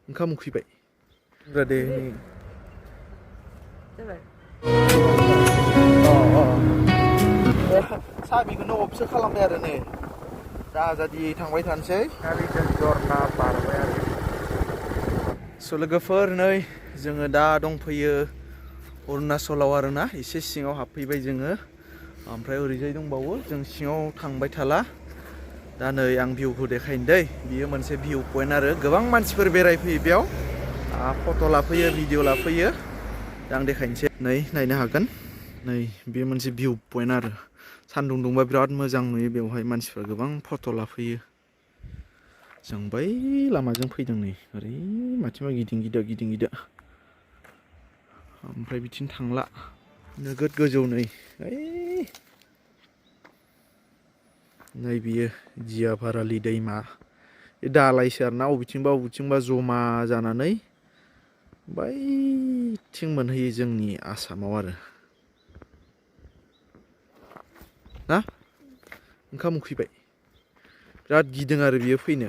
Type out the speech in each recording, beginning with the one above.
ओंखाम उखैबाय दे जाबाय साबिखौनो अफसो खालामबाय आरो नै दा आजादि थांबाय थानोसै आरो जों जरना बारबाय आरो स' लोगोफोर नै जोङो दा दंफैयो अरुणाचलाव आरोना एसे सिङाव हाबफैबाय जोङो ओमफ्राय ओरैजाय दंबावो जों सिङाव थांबाय थाला दा नै आं भिउखौ देखायनो दै बियो मोनसे भिउ पइन्ट आरो गोबां मानसिफोर बेरायफैयो बेयाव फट' लाफैयो भिडिअ लाफैयो दा आं देखायनोसै नै नायनो हागोन नै बे मोनसे भिउ पइन्ट आरो सान्दुं दुंबा बिराद मोजां नुयो बेवहाय मानसिफ्रा गोबां फट' लाफैयो जों बै लामाजों फैदों नै ओरै माथिंबा गिदिं गिदा ओमफ्राय बिथिं थांला नोगोद गोजौ नै नै बियो जियाभारालि दैमा बे दालायसो आरोना बबेथिंबा जमा जानानै बैथिं मोनहैयो जोंनि आसामाव आरो ना ओंखाम उखैबाय बिराद गिदों आरो बियो फैनो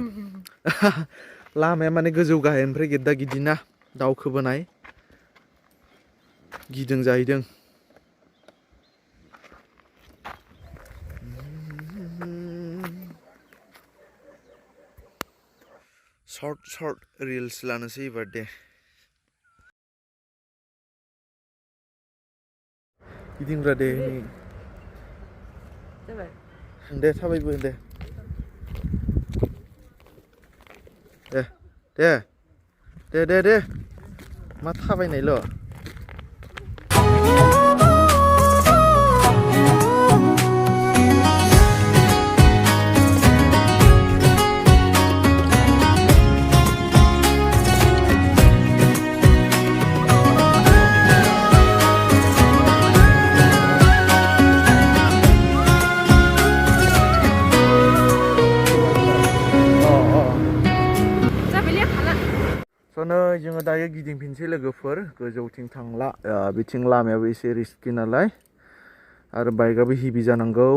लामाया माने गोजौ गाहायनिफ्राय गेददा गिदिना दावखोबोनाय गिदों जाहैदों सर्ट रिल्स लानोसै एबार दे गिदिंब्रा दे दे थाबायबो दे मा थाबायनायल' नै जोङो दायो गिदिंफिनसै लोगोफोर गोजौथिं थांला बिथिं लामायाबो एसे रिस्कि नालाय आरो बाइकआबो हेभि जानांगौ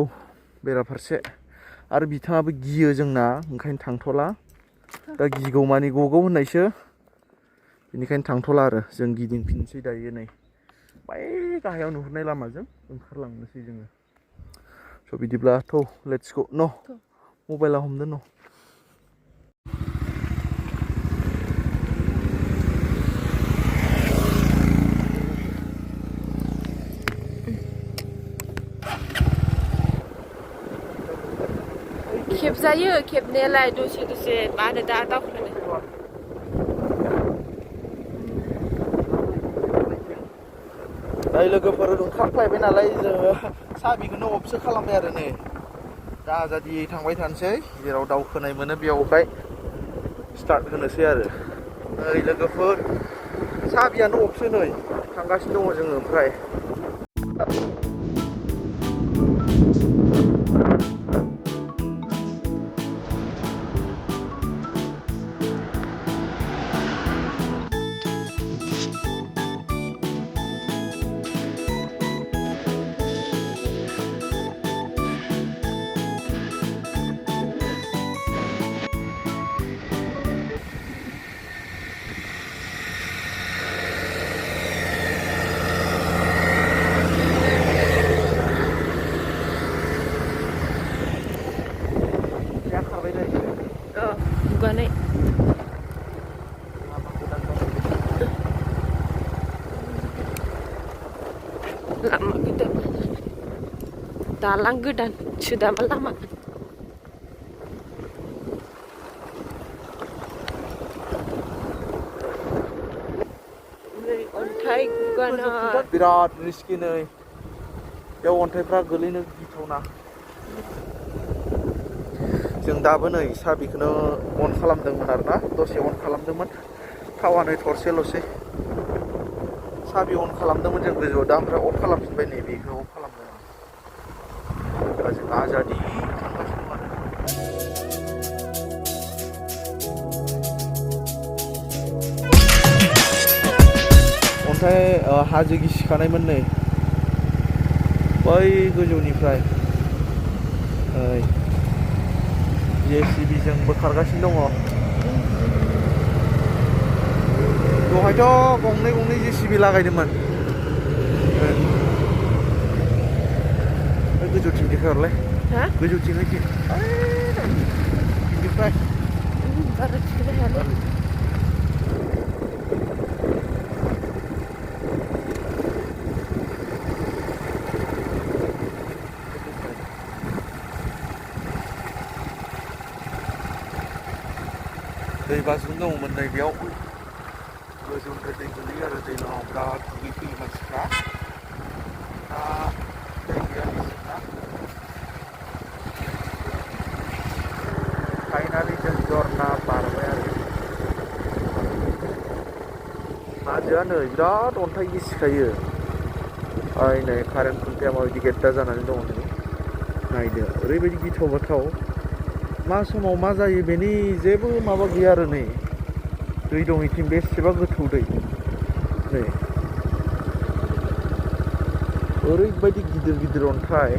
बेराफारसे आरो बिथाङाबो गियो जोंना ओंखायनो थांथ'ला दा गिगौ मानि गगौ होननायसो बेनिखायनो थांथ'ला आरो जों गिदिंफिनसै दायो नै बै गाहायाव नुहुरनाय लामाजों ओंखारलांनोसै जोङो स' बिदिब्ला लेट्स गो न' मबाइला हमदो न' खेबजायो खेबनायालाय दसे बानो दा दावखोनो दायो लोगोफोर ओंखारख्लायबाय नालाय जोङो साबिखौनो अफसो खालामबाय आरो नै दा आजादि थांबाय थानोसै जेराव दावखोनाय मोनो बेयावहाय स्टार्ट होनोसै आरो नै लोगोफोर साबियानो अफसो नै थांगासिनो दङ जोङो ओमफ्राय गुगानाय लामा गोदान दालां गोदान सुदामा लामा अन्थाइ गुगानाय बिराद रिस्कि नै बेयाव अन्थाइफ्रा गोलैनो गिथावना जों दाबो नै साबिखौनो अन खालामदोंमोन आरोना दसे अन खालामदोंमोन थावा नै थरसेल'सै साबि अन खालामदोंमोन जों गोजौआव दा ओमफ्राय अफ खालामफिनबाय नै बेखौ अफ खालामदों दा जों आजादि थांगासिनो दं आरो अन्थाइ हाजो गिसिखानायमोन नै बै गोजौनिफ्राय JCB जों बोखारगासिनो दङ बेहायथ' गंनै जेसिबि लागायदोंमोन गोजौथिं देखायहरलाय हा गोजौथिं बिनिफ्राय बारा थिखोनो हायालै दै बाज्रुम दङमोन नै बेयाव गोजौनिफ्राय दै गोलैयो आरो दैलाङाव बिराद दुगैफैयो मानसिफ्रा दा दै गैया निसिना फाइनालि जों जरना बारबाय आरो हाजोआ नै बिराद अन्थाइ गिसिखायो ओइ नै कारेन्ट खुन्थाया माबायदि गेद्दा जानानै दङ नै नायदो ओरैबायदि गिथाव बाथाव मा समाव मा जायो बेनि जेबो माबा गैया आरो नै दै दं इथिं बेसेबा गोथौ दै नै ओरैबायदि गिदिर अन्थाइ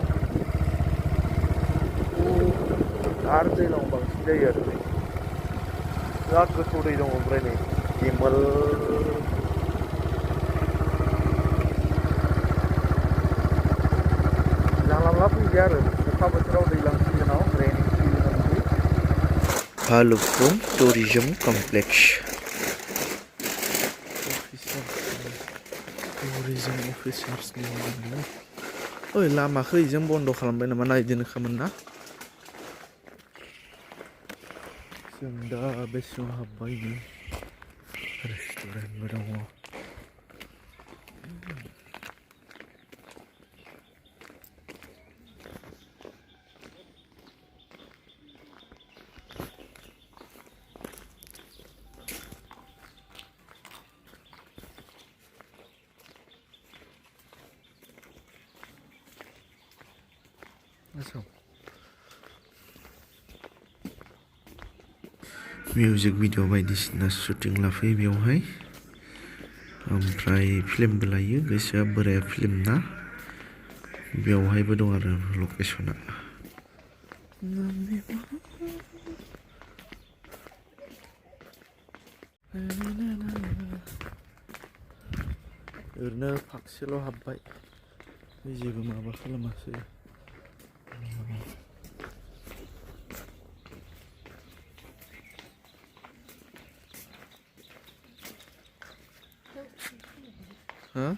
आरो दैलाङाव बांसिन जायो आरो नै बिराद गोथौ दै दङ ओमफ्राय नै दिमोल जानला मोनला फैजाया आरो अखा बोथोराव दैज्लां सिजोनाव रेनिं सिजोनाव बिदि भालुकपुं टुरिजम कमप्लेक्स टुरिजम अफिसार्सनि मोनलै ओइ लामाखौ इजों बन्द' खालामबाय नामा नायदिनो खामोन ना जों दा बे सिङाव हाबबाय रेस्टुरेन्टबो दङ मिउजिक भिडिअ बायदिसिना शुटिं लाफैयो बेयावहाय ओमफ्राय फिल्मबो लायो गोसोआ बोराया फिल्म ना बेयावहायबो दं आरो लकेसना ओरैनो फाखसेल' हाबबाय जेबो माबा खालामासै Huh?